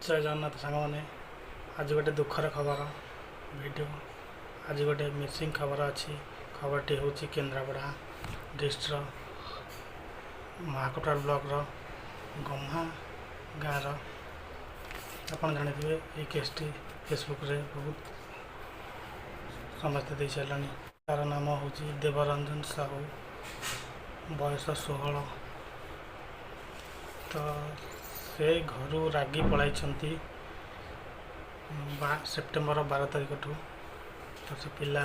ଜୟ ଜଗନ୍ନାଥ ସାଙ୍ଗମାନେ। ଆଜି ଗୋଟେ ଦୁଃଖର ଖବର ଭିଡ଼ିଓ। ଆଜି ଗୋଟେ ମିସିଂ ଖବର ଅଛି। ଖବରଟି ହେଉଛି କେନ୍ଦ୍ରାପଡ଼ା ଡିଷ୍ଟ୍ରିକ୍ଟର ମହାକୋଟର ବ୍ଲକର ଗମ୍ହା ଗାଁର। ଆପଣ ଜାଣିଥିବେ, ଏଇ କେସ୍ଟି ଫେସବୁକ୍ରେ ବହୁତ ସମସ୍ତେ ଦେଇସାରିଲାଣି। ତାର ନାମ ହେଉଛି ଦେବରଞ୍ଜନ ସାହୁ, ବୟସ 16। ତ ସେ ଘରୁ ରାଗି ପଳାଇଛନ୍ତି ବା ସେପ୍ଟେମ୍ବର 12 ତାରିଖଠୁ। ତ ସେ ପିଲା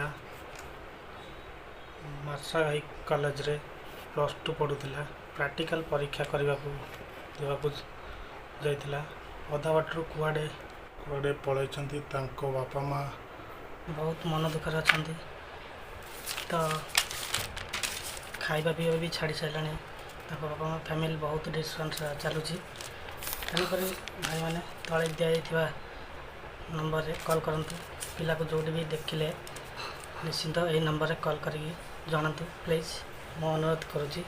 ମାର୍ଶାଘାଇ କଲେଜରେ +2 ପଢ଼ୁଥିଲା। ପ୍ରାକ୍ଟିକାଲ ପରୀକ୍ଷା କରିବାକୁ ଦେବାକୁ ଯାଇଥିଲା। ଅଧା ବାଟରୁ କୁଆଡ଼େ କୁଆଡ଼େ ପଳାଇଛନ୍ତି, ତାଙ୍କ ବାପା ମା ବହୁତ ମନ ଦୁଃଖରେ ଅଛନ୍ତି। ତ ଖାଇବା ପିଇବା ବି ଛାଡ଼ି ସାରିଲାଣି। ତାଙ୍କ ବାପା ମା, ଫ୍ୟାମିଲି ବହୁତ ଡିଷ୍ଟାନ୍ସ ଚାଲୁଛି। ତେଣୁକରି ଭାଇମାନେ, ତଳେ ଦିଆଯାଇଥିବା ନମ୍ବରରେ କଲ୍ କରନ୍ତୁ। ପିଲାକୁ ଯେଉଁଠି ବି ଦେଖିଲେ ନିଶ୍ଚିନ୍ତ ଏହି ନମ୍ବରରେ କଲ୍ କରିକି ଜଣାନ୍ତୁ ପ୍ଲିଜ୍, ମୁଁ ଅନୁରୋଧ କରୁଛି।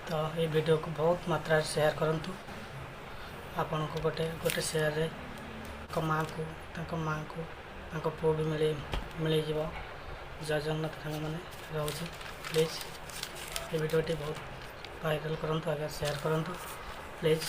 ତ ଏଇ ଭିଡ଼ିଓକୁ ବହୁତ ମାତ୍ରାରେ ସେୟାର କରନ୍ତୁ। ଆପଣଙ୍କୁ ଗୋଟେ ଗୋଟେ ସେୟାରରେ ତାଙ୍କ ମାଆଙ୍କୁ ତାଙ୍କ ପୁଅ ବି ମିଳିଯିବ। ଜୟ ଜଗନ୍ନାଥ ସାଙ୍ଗମାନେ, ରହୁଛି। ପ୍ଲିଜ୍ ଏ ଭିଡ଼ିଓଟି ବହୁତ ଭାଇରାଲ୍ କରନ୍ତୁ ଆଜ୍ଞା, ସେୟାର କରନ୍ତୁ ପ୍ଲିଜ୍।